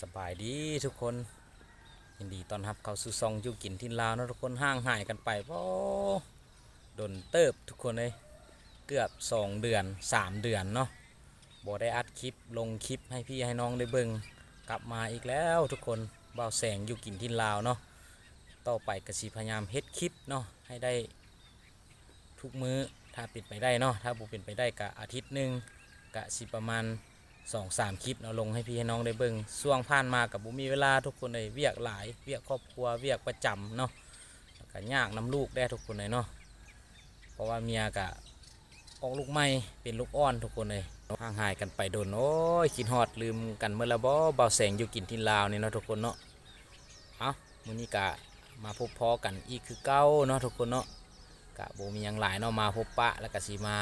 ສະບາຍດີທຸກຄົນ, ຍິນດີຕ້ອນຮັບເຂົ້າສູ່ຊ່ອງຢູ່ກິນຖິ່ນລາວເນາະທຸກຄົນ. ຫ່າງຫາຍກັນໄປ ໂອ້ ດົນເຕີບທຸກຄົນເອີຍ, ເກືອບສອງເດືອນ ສາມເດືອນເນາະ, ບໍ່ໄດ້ອັດຄລິບ ລົງຄລິບໃຫ້ພີ່ໃຫ້ນ້ອງໄດ້ເບິ່ງ. ກັບມາອີກແລ້ວທຸກຄົນ, ບ່າວແສງຢູ່ກິນຖິ່ນລາວເນາະ. ຕໍ່ໄປກໍຊິພະຍາຍາມເຮັດຄລິບເນາະ ໃຫ້ໄດ້ ທຸກມື້ ຖ້າເປັນໄປໄດ້ເນາະ, ຖ້າບໍ່ເປັນໄປໄດ້ກະອາທິດໜຶ່ງ ກະຊິປະມານສອງສາມຄລິບເນາະ ລົງໃຫ້ພີ່ໃຫ້ນ້ອງໄດ້ເບິ່ງ. ຊ່ວງຜ່ານມາກະບໍ່ມີເວລາທຸກຄົນເອີຍ, ວຽກຫຼາຍ, ວຽກຄອບຄົວ, ວຽກປະຈຳເນາະ, ແລ້ວກະຍາກນຳລູກແດ່ທຸກຄົນເອີຍເນາະ, ເພາະວ່າເມຍກະອອກລູກໃໝ່ ເປັນລູກອ່ອນທຸກຄົນເອີຍ. ຫ່າງຫາຍກັນໄປດົນ, ໂອ້ຍ ຄິດຮອດລືມກັນເໝິດແລ້ວບໍ ບ່າວແສງຢູ່ກິນຖິ່ນລາວນີ້ເນາະທຸກຄົນເນາະ. ເອົ້າ ມື້ນີ້ກະມາພົບພໍ້ກັນອີກຄືເກົ່າເນາະທຸກຄົນເນາະ, ກະບໍ່ມີຫຍັງຫຼາຍເນາະ, ມາພົບປະແລ້ວກະຊິມາ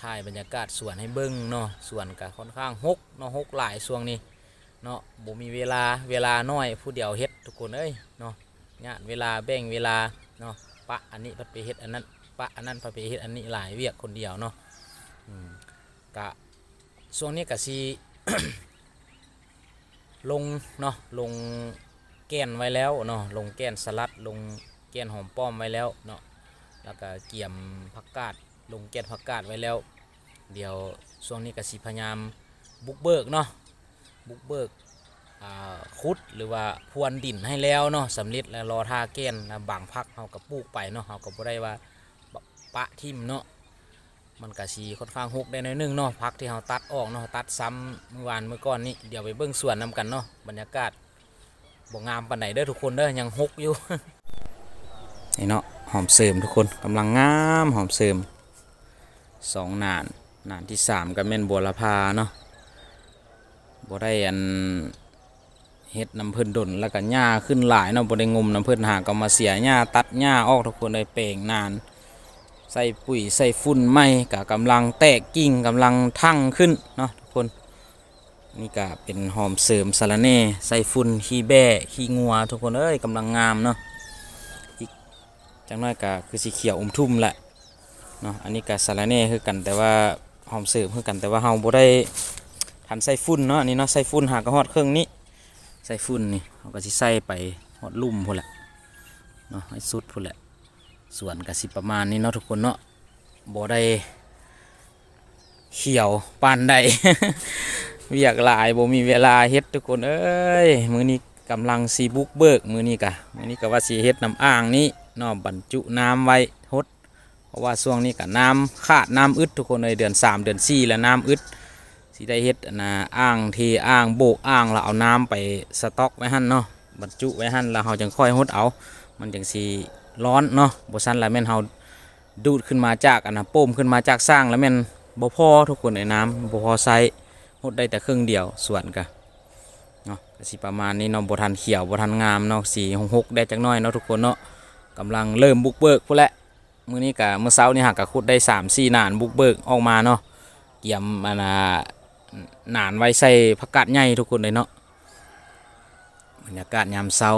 ຖ່າຍບັນຍາກາດສວນໃຫ້ເບິ່ງເນາະ. ສວນກະຄ່ອນຂ້າງຮົກເນາະ, ຮົກຫຼາຍຊ່ວງນີ້ເນາະ, ບໍ່ມີເວລາ, ເວລາໜ້ອຍ ຜູ້ດຽວເຮັດທຸກຄົນເອີຍເນາະ, ຍາດເວລາ ແບ່ງເວລາເນາະ, ປະອັນນີ້ພັດໄປເຮັດອັນນັ້ນ, ປະອັນນັ້ນພັດໄປເຮັດອັນນີ້, ຫຼາຍວຽກຄົນດຽວເນາະ. ອືມ ກະຊ່ວງນີ້ກະຊິ ລົງເນາະ, ລົງແກ່ນໄວ້ແລ້ວເນາະ, ລົງແກ່ນສະຫຼັດ, ລົງແກ່ນຫອມປ້ອມໄວ້ແລ້ວເນາະ, ແລ້ວກະກຽມຜັກກາດ, ລົງແກ່ນຜັກກາດໄວ້ແລ້ວ. ດຽວຊ່ວງນີ້ກະຊິພະຍາຍາມບຸກເບີກເນາະ, ບຸກເບີກ ອາ ຂຸດ ຫຼືວ່າພວນດິນໃຫ້ແລ້ວເນາະ, ສຳເລັດແລ້ວ ລໍຖ້າແກ່ນ. ແລ້ວບາງຜັກເຮົາກະປູກໄປເນາະ, ເຮົາກະບໍ່ໄດ້ວ່າປະຖິ້ມເນາະ. ມັນກະຊິຄ່ອນຂ້າງຮົກໄດ້ໜ້ອຍໜຶ່ງເນາະ, ຜັກທີ່ເຮົາຕັດອອກເນາະ, ຕັດຊ້ຳມື້ວານມື້ກ່ອນນີ້. ດຽວໄປເບິ່ງສວນນຳກັນເນາະ, ບັນຍາກາດບໍ່ງາມປານໃດເດີທຸກຄົນເດີ, ຍັງຮົກຢູ່. ນີ້ເນາະ ຫອມເສີມທຸກຄົນ, ກຳລັງງາມ ຫອມເສີມ ສອງໜານ, ໜານທີສາມກະແມ່ນບົວລະພາເນາະ. ບໍ່ໄດ້ອັນ ເຮັດນຳເພິ່ນດົນ ແລ້ວກະຫຍ້າຂຶ້ນຫຼາຍເນາະ, ບໍ່ໄດ້ງົມນຳເພິ່ນ, ຫາກະມາເສຍຫຍ້າ ຕັດຫຍ້າອອກທຸກຄົນເອີຍ. ແປງນານ ໃສ່ປຸ໋ຍໃສ່ຝຸ່ນໃໝ່ ກະກຳລັງແຕກກິ່ງ ກຳລັງທັ່ງຂຶ້ນເນາະທຸກຄົນ. ນີ້ກະເປັນຫອມເສີມ ສາລະແໜ່ ໃສ່ຝຸ່ນ ຂີ້ແບ້ ຂີ້ງົວ ທຸກຄົນເອີຍ, ກຳລັງງາມເນາະ. ອີກຈັກໜ້ອຍກະຄືຊິຂຽວອຸ່ມທຸ່ມແຫຼະເນາະ. ອັນນີ້ກະສາລະແໜ່ຄືກັນ ແຕ່ວ່າຫອມເສີມຄືກັນ ແຕ່ວ່າເຮົາບໍ່ໄດ້ທັນໃສ່ຝຸ່ນເນາະ, ອັນນີ້ເນາະ ໃສ່ຝຸ່ນຫາກະຮອດເຄິ່ງນີ້, ໃສ່ຝຸ່ນນີ້ ເຮົາກະຊິໃສ່ໄປຮອດລຸ່ມພຸ້ນແຫຼະເນາະ, ໃຫ້ສຸດພຸ້ນແຫຼະ. ສວນກະຊິປະມານນີ້ເນາະທຸກຄົນເນາະ, ບໍ່ໄດ້ຂຽວປານໃດ ວຽກຫຼາຍ ບໍ່ມີເວລາເຮັດທຸກຄົນເອີຍ. ມື້ນີ້ກຳລັງຊິບຸກເບີກ, ມື້ນີ້ກະ ມື້ນີ້ກະວ່າຊິເຮັດນຳອ່າງນີ້ເນາະ, ບັນຈຸນ້ຳໄວ້ຫົດ ເພາະວ່າຊ່ວງນີ້ກະນ້ຳຂາດນ້ຳອຶດທຸກຄົນເອີຍ, ເດືອນສາມເດືອນສີ່ແລ້ວນ້ຳອຶດ. ຊິໄດ້ເຮັດອັນນ່າ ອ່າງເທອ່າງ ໂບກອ່າງ ແລ້ວເອົານ້ຳໄປສະຕັອກໄວ້ຫັ້ນເນາະ, ບັນຈຸໄວ້ຫັ້ນ ແລ້ວເຮົາຈັ່ງຄ່ອຍຫົດເອົາ, ມັນຈັ່ງຊິຮ້ອນເນາະ. ບໍ່ຊັ້ນລະແມ່ນເຮົາດູດຂຶ້ນມາຈາກອັນນ່າ ໂປ້ມຂຶ້ນມາຈາກສ້າງ ລະແມ່ນບໍ່ພໍທຸກຄົນເອີຍ, ນ້ຳບໍ່ພໍໃຊ້, ຫົດໄດ້ແຕ່ເຄິ່ງດຽວ. ສວນກະເນາະ ກະຊິປະມານນີ້ເນາະ, ບໍ່ທັນຂຽວ ບໍ່ທັນງາມເນາະ, ສີຮົກໆແດ່ຈັກໜ້ອຍເນາະທຸກຄົນເນາະ. ກຳລັງເລີ່ມບຸກເບີກພຸ້ນແຫຼະ. ມື້ນີ້ກະ ມື້ເຊົ້ານີ້ຫາກະຂຸດໄດ້ສາມສີ່ໜານບຸກເບີກອອກມາເນາະ, ກຽມອັນນ່າ ໜານໄວ້ໃສ່ຜັກກາດໃຫຍ່ທຸກຄົນເລີຍເນາະ. ບັນຍາກາດຍາມເຊົ້າ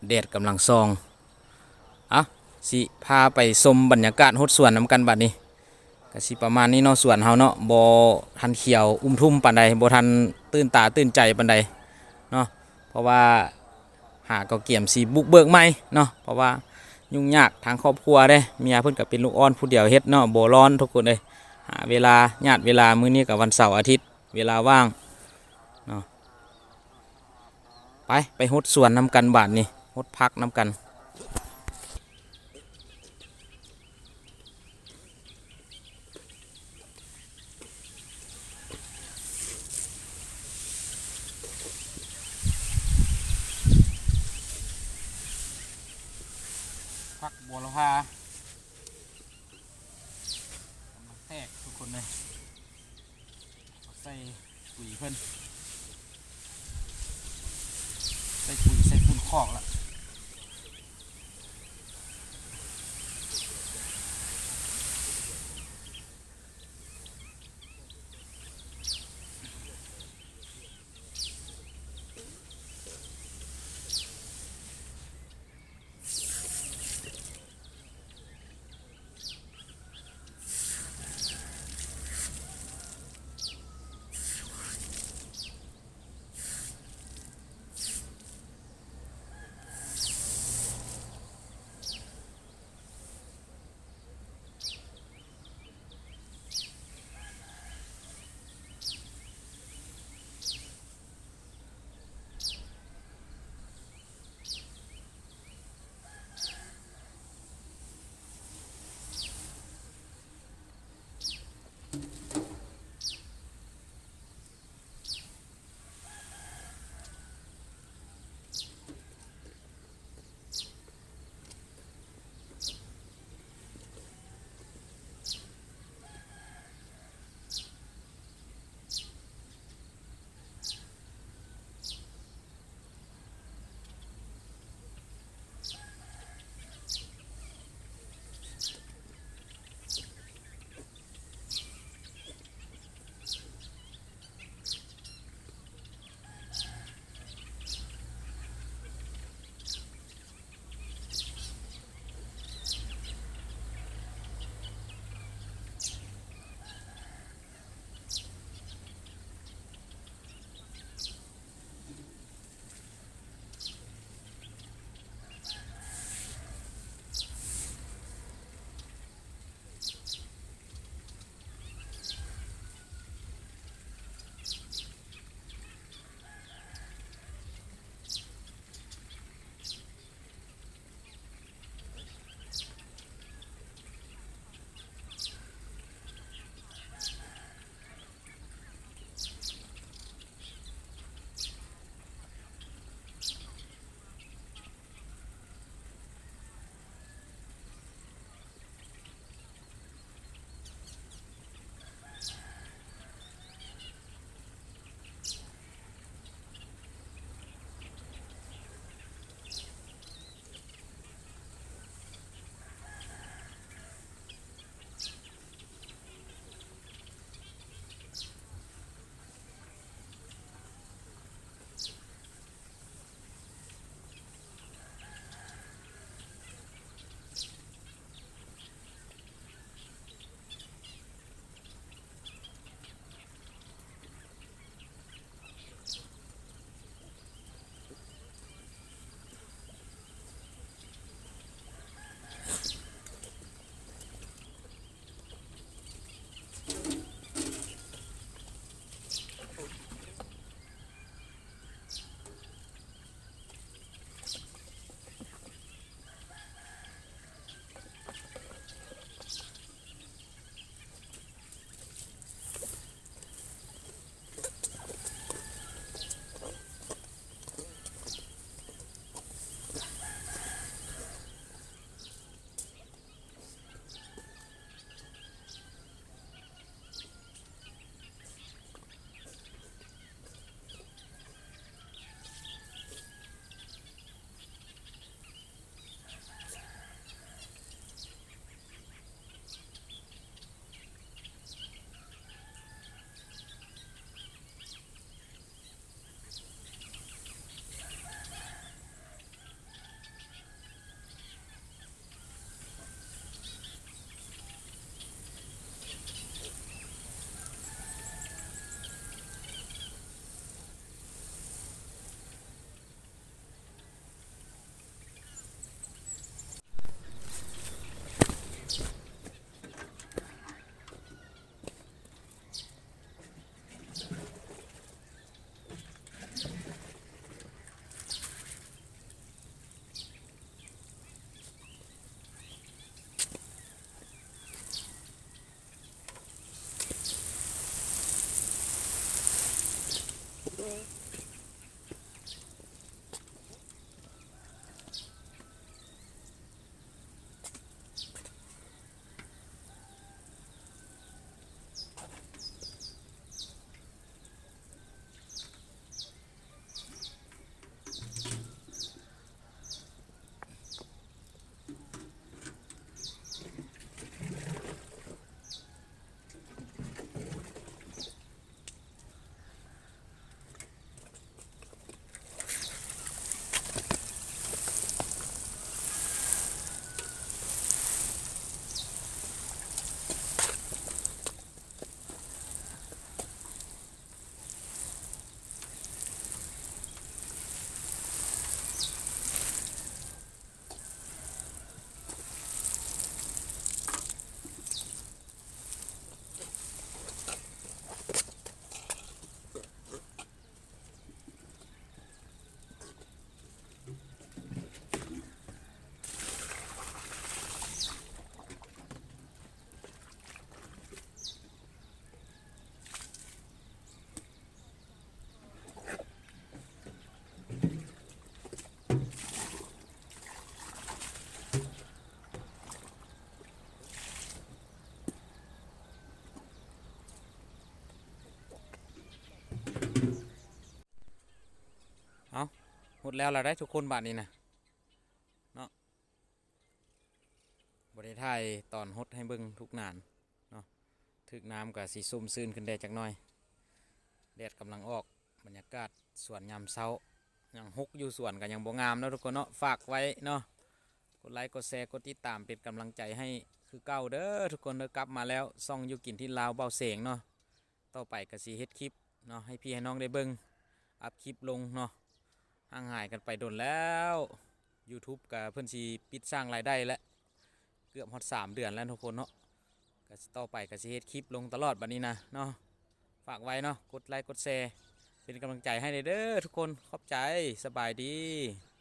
ແດດກຳລັງສ່ອງ. ເອົ້າ ຊິພາໄປຊົມບັນຍາກາດຫົດສວນນຳກັນບັດນີ້. ກະຊິປະມານນີ້ເນາະ, ສວນເຮົາເນາະ ບໍ່ທັນຂຽວອຸ່ມທຸ່ມປານໃດ, ບໍ່ທັນຕື່ນຕາຕື່ນໃຈປານໃດເນາະ, ເພາະວ່າ ຫາກໍກຽມຊິບຸກເບີກໃໝ່ເນາະ, ເພາະວ່າຫຍຸ້ງຍາກທາງຄອບຄົວເດ້, ເມຍເພິ່ນກໍເປັນລູກອ່ອນຜູ້ດຽວເຮັດເນາະ, ບໍ່ຮ້ອນທຸກຄົນເອີຍ. ຫາເວລາ ຍາດເວລາ, ມື້ນີ້ກໍວັນເສົາອາທິດ ເວລາວ່າງເນາະ. ໄປ ໄປຫົດສວນນຳກັນບາດນີ້, ຫົດຜັກນຳກັນ. ຜັກບົວລະພາກຳລັງແຕກທຸກຄົນເລີຍ. ເອົາໃສ່ປຸ໋ຍເພິ່ນ ໃສ່ປຸ໋ຍ ໃສ່ຝຸ່ນຄອກລະ. ເອົາ ຫົດແລ້ວລະໄດ໋ທຸກຄົນ ບາດນີ້ນະເນາະ. ບໍ່ໄດ້ຖ່າຍຕອນຫົດໃຫ້ເບິ່ງທຸກນານເນາະ. ຖືກນ້ຳກໍຊິຊຸ່ມຊື່ນຂຶ້ນແດ່ຈັກໜ່ອຍ. ແດດກຳລັງອອກ, ບັນຍາກາດສວນຍາມເຊົ້າ. ຍັງຮົກຢູ່, ສວນກໍຍັງບໍ່ງາມເນາະທຸກຄົນເນາະ. ຝາກໄວ້ເນາະ, ກົດໄລ ກົດແຊ ກົດຕິດຕາມ ເປັນກຳລັງໃຈໃຫ້ຄືເກົ່າເດີທຸກຄົນເດີ. ກັບມາແລ້ວ ຊ່ອງຢູ່ກິນຖິ່ນລາວ ເບົາເສງເນາະ. ຕໍ່ໄປກໍຊິເຮັດຄລິບເນາະ ໃຫ້ພີ່ໃຫ້ນ້ອງໄດ້ເບິ່ງ, ອັບຄລິບລົງເນາະ. ຫ່າງຫາຍກັນໄປດົນແລ້ວ, ຢູທູບກໍເພິ່ນຊິປິດສ້າງລາຍໄດ້ແລ້ວ, ເກືອບຮອດສາມເດືອນແລ້ວທຸກຄົນເນາະ. ກໍຊິ ຕໍ່ໄປກໍຊິເຮັດຄລິບລົງຕະຫຼອດບັດນີ້ນະເນາະ. ຝາກໄວ້ເນາະ, ກົດໄລ ກົດແຊ ເປັນກຳລັງໃຈໃຫ້ແດ່ເດີທຸກຄົນ. ຂອບໃຈ, ສະບາຍດີ.